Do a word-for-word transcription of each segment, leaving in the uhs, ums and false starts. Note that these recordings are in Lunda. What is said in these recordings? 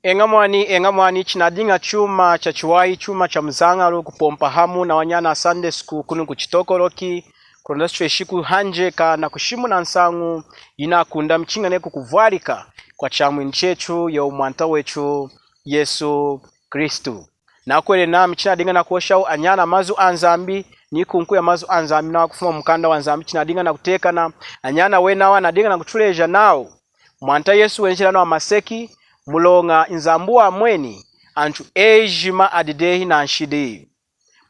Eña mwani, eña mwani, chinadiña chuma chachiwahi, chuma chamuzañalu kupompa hamu nawanyana Sunday school kunu ku Chitokoloki, kulonda tutweshi kuhanjeka nakushimuna nsañu yinakundami chiña neyi kukuvwalika kwaChamwinu chetu, yowu Mwanta wetu Yesu Kristu. Nakwila nami chinadiña nakuhoshawu anyana mazu aNzambi, nikunku yamazu aNzambi nawa kufuma mumukanda waNzambi chinadiña nakutiyakana, anyana wena awa anadiña nakutuleja nawu Mwanta Yesu wenjili hanu hamaseki, muloña Nzambi wamweni antu ejima adi dehi nanshidi.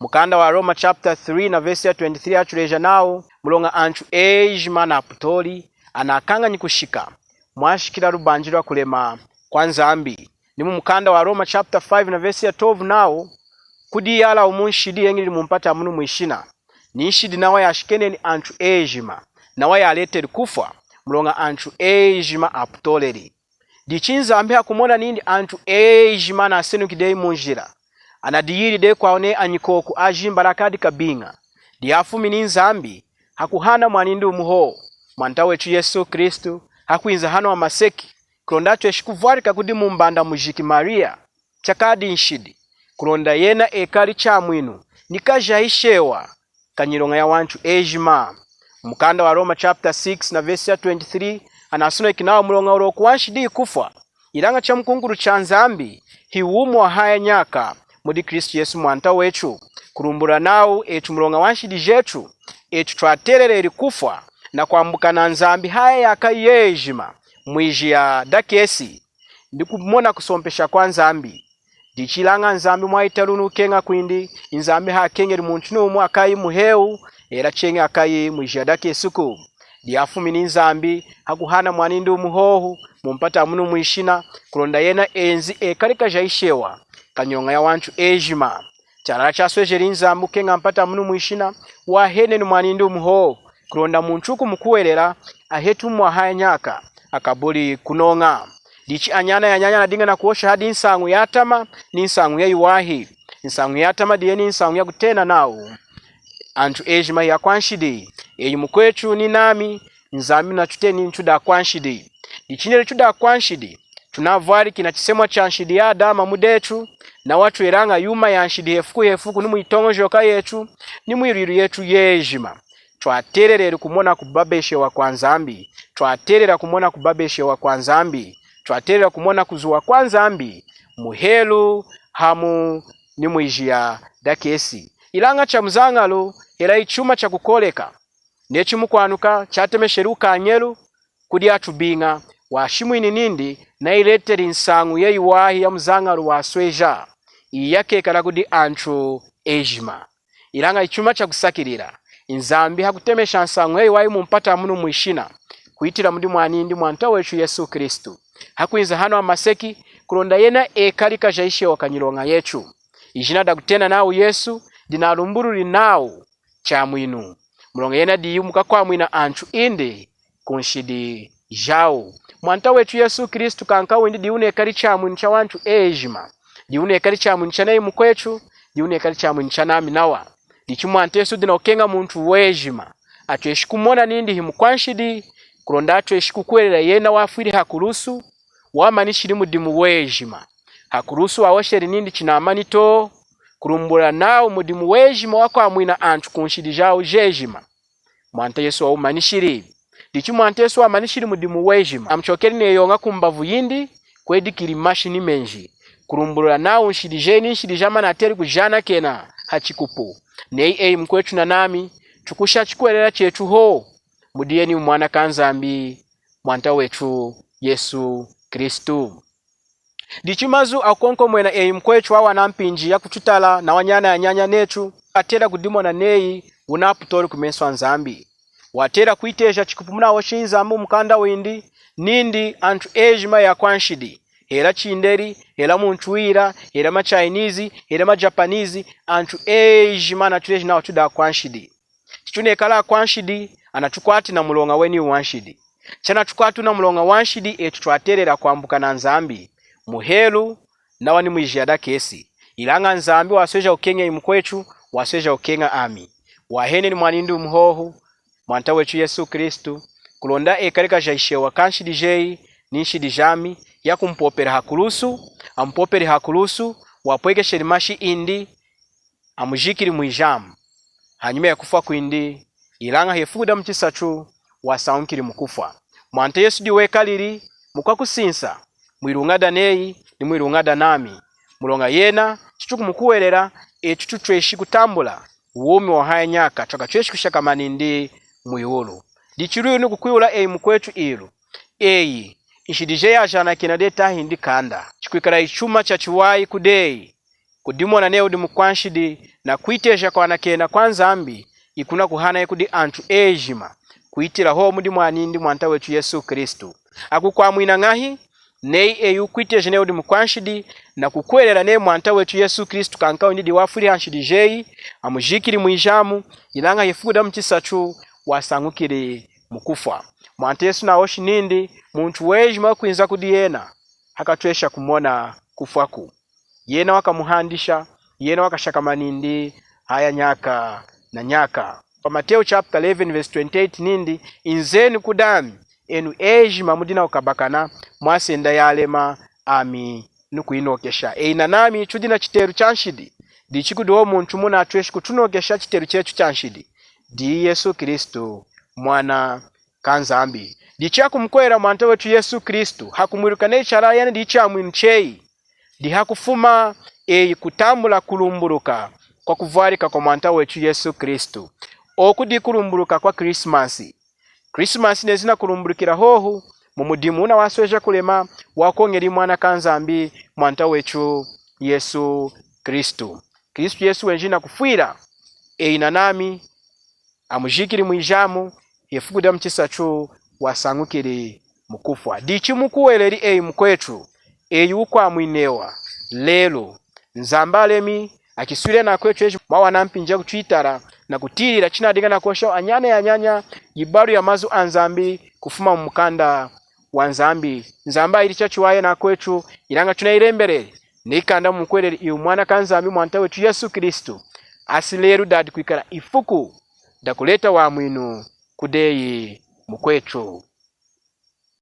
Mukanda waRoma chapter three na verse ya twenty-three atuleja nawu, muloña antu ejima anaputoli, anakañanyi kushika mwashikila lubanji lwakulema kwaNzambi. Ni mumukanda waRoma chapter five na verse ya twelve nawu, kudi iyala wumu nshidi yeñilili mumpata munu mwishina, ni nshidi nawa yashikeneni antu ejima, nawa yaleteli kufwa, muloña antu ejima aputoleli. Dichi Nzambi hakumona nindi antu ejima anasenuki dehi munjila, anadiyili dehi kwawu neyi anyikoku ajimbalaka adi kabiña, dihafumini Nzambi hakuhana mwanindi wumu hohu, Mwanta wetu Yesu Kristu, hakwinza hanu hamaseki, kulonda atweshi kuvwalika kudi mumbanda mujiki Mariya, chakadi nshidi, kulonda yena ekali Chamwinu ni kajahishewa kanyiloña yawantu ejima. Mukanda waRoma chapter six na verse ya twenty-three anasoneki nawu, muloña wuloku wanshidi hikufwa, ilaña chamukunkulu chaNzambi hi wumi wahaya nyaka mudi Kristu Yesu Mwanta wetu. Kulumbulula nawu etu muloña wanshidi jetu, etu twateleleli kufwa nakwambuka naNzambi haya nyaka yejima mwijiya dakesi, ni kumona kusompesha kwaNzambi. Dichi ilaña Nzambi mwayitalunu kukeña kwindi, Nzambi hakeñeli muntu niwumu akayi muhewu, hela cheñi akayi mwijiya dakesiku. Dihafumini Nzambi hakuhana mwanindi wumu hohu mumpata munu mwishina, kulonda yena enzi ekali kajahishewa kanyiloña yawantu ejima. Chalala chaswejeli Nzambi kukeña mpata munu mwishina, wahanini mwanindi wumu hohu, kulonda muntu wukumukuhwelela aheti wumi wahaya nyaka, akabuli kunoña. Dichi anyana anyanya anadiña nakuhosha hadi nsañu yatama ni nsañu yayiwahi. Nsañu yatama diyeni nsañu yakutena nawu antu ejima hiyakwanshidi. Eyi mukwetu ni nami, Nzambi natuteni tudi akwanshidi. Dichi neyi tudi akwanshidi, tunavwaliki nachisemwa chanshidi yaAdama mudetu, nawa twelaña yuma yanshidi hefuku hefuku ni muyitoñojoka yetu ni muyilwilu yetu yejima. Twateleleli kumona kubabeshewa kwaNzambi. Twatelela kumona kubabeshewa kwaNzambi. Twatelela kumona kuzuwa kwaNzambi muhelu hamu ni mwijiya dakesi. Ilaña chamuzañalu, hela ichuma chakukooleka neyi chimukwanuka chatemesheli wukañelu kudi atubiña, washimwini nindi nayileteli nsañu yayiwahi yamuzañalu wasweja, iyi yakekala kudi antu ejima. Ilaña ichuma chakusakilila, Nzambi hakutemesha nsañu yayiwahi mumpata munu mwishina, kuhitila mudi mwanindi Mwanta wetu Yesu Kristu, hakwinza hanu hamaseki, kulonda yena ekali kajahishewa kanyiloña yetu. Ijina dakutena nawu Yesu dinalumbululi nawu Chamwinu, muloña yena diyi mukakwamwina antu indi kunshidi jawu. Mwanta wetu Yesu Kristu kankawindi diyi wunekali Chamwinu chawantu ejima. Diyi wunekali Chamwinu chaneyi mukwetu, diyi wunekali Chamwinu chanami nawa. Dichi Mwanta Yesu dinakukeña muntu wejima atweshi kumona nindi himukwanshidi, kulonda atweshi kukuhwelela yena wafwili hakulusu, wamanishili mudimu wejima. Hakulusu wahosheli nindi chinamani to, kulumbulula nawu mudimu wejima wakwamwina antu kunshidi jawu jejima, Mwanta Yesu wawumanishili. Dichi Mwanta Yesu wamanishili mudimu wejima, amuchokeli neyoña kumbavu yindi, kwedikili mashi ni menji, kulumbulula nawu nshidi jeyi ni nshidi jami anateli kujanakena hachikupu. Neyi eyi mukwetu nanami, tukusha chikuhwelelu chetu hohu mudi yeniwu Mwana kaNzambi, Mwanta wetu Yesu Kristu. Dichi mazu akukonkomwena eyi mukwetu wawana mpinji yakututala nawanyana anyanya netu, atela kudimona neyi wunaputoli kumesu aNzambi. Watela kwiteja chikupu munahoshi Nzambi mumukanda windi, nindi antu ejima hiyakwanshidi, hela chindeli, hela muntu wila, hela maChinese, hela maJapanese, antu ejima anatuleji nawu tudi akwanshidi. Chitunekala akwanshidi, anatukwati namuloña weniwu wanshidi. Chanatukwati namuloña wanshidi, etu twatelela kwambuka naNzambi muhelu, nawa ni mwijiya dakesi. Ilaña Nzambi wasweja kukeña eyi mukwetu, wasweja kukeña ami. Wahanini mwanindi wumu hohu, Mwanta wetu Yesu Kristu, kulonda ekali kajahishewa kanshidi jeyi ni nshidi jami, yakumupopela hakulusu, amupopeli hakulusu, wapwekesheli mashi indi, amujikili mwijamu. Hanyima yakufwa kwindi, ilaña hefuku damuchisatu, wasañukili mukufwa. Mwanta Yesu diyi wekalili mukwakusinsa mwiluña daneyi ni mwiluña danami. Muloña yena, chitukumukuhwelela, etu tutweshi kutambula wumi wahaya nyaka, twakatweshi kushakama nindi mwiwulu. Dichi lwihu nukukwihula eyi mukwetu ilu, eyi nshidi jeyi ajanakena dehi tahindi kanda? Chikwikala ichuma chachiwahi kudeyi kudimona neyi wudi mukwanshidi, nakwiteja kwanakena kwaNzambi ikunakuhanayi kudi antu ejima, kwitila hohu mudi Mwanindi Mwanta wetu Yesu Kristu. Akukwamwina ñahi? Neyi eyi wukwiteja neyi wudi mukwanshidi, nakukuhwelela neyi Mwanta wetu Yesu Kristu kankawindi diyi wafwili hanshidi jeyi, amujikili mwijamu, ilaña hefuku damuchisatu wasañukili mukufwa. Mwanta Yesu nahoshi nindi, muntu wejima wukwinza kudi yena hakatwesha kumona kufwaku. Yena wakamuhandisha, yena wakashakama nindi haya nyaka na nyaka. Pa Mateo chapter eleven verse twenty-eight nindi, inzenu kudami, enu ejima mudi nakukabakana, mwasenda yalema, ami nukuyinokesha. Eyi nanami tudi nachitelu chanshidi, dichi kudi hohu muntu wumu natweshi kutunokesha chitelu chetu chanshidi, diyi Yesu Kristu, Mwana kaNzambi. Dichi hakumukuhwelela Mwanta wetu Yesu Kristu, hakumwiluka neyi chalala yena diyi Chamwinu cheyi, dihakufuma eyi kutambula kulumbuluka kwakuvwalika kwaMwanta wetu Yesu Kristu. Oku dikulumbuluka kwaKrisimasi. Krisimasi nezi nakulumbulukila hohu mumudimu wuna wasweja kulema wakoñeli Mwana kaNzambi, Mwanta wetu Yesu Kristu. Kristu Yesu wenjili nakufwila eyi nanami, amujikili mwijamu, hefuku damuchisatu wasañukili mukufwa. Dichi mukuhweleli eyi mukwetu, eyi wukwamwinewa lelu. Nzambi alemi, akiswili nakwetu ejima mwawana mpinji yakutwitala nakutiyilila chinadiña nakuhosha anyana anyanya yibalu yamazu aNzambi kufuma mumukanda waNzambi. Nzambi ayili chachiwahi nakwetu, ilaña tunayilembeleli neyi kanda mumukuhweleli iwu Mwana kaNzambi, Mwanta wetu Yesu Kristu, asi lelu dadi kwikala ifuku dakuleta wamwinu kudeyi mukwetu.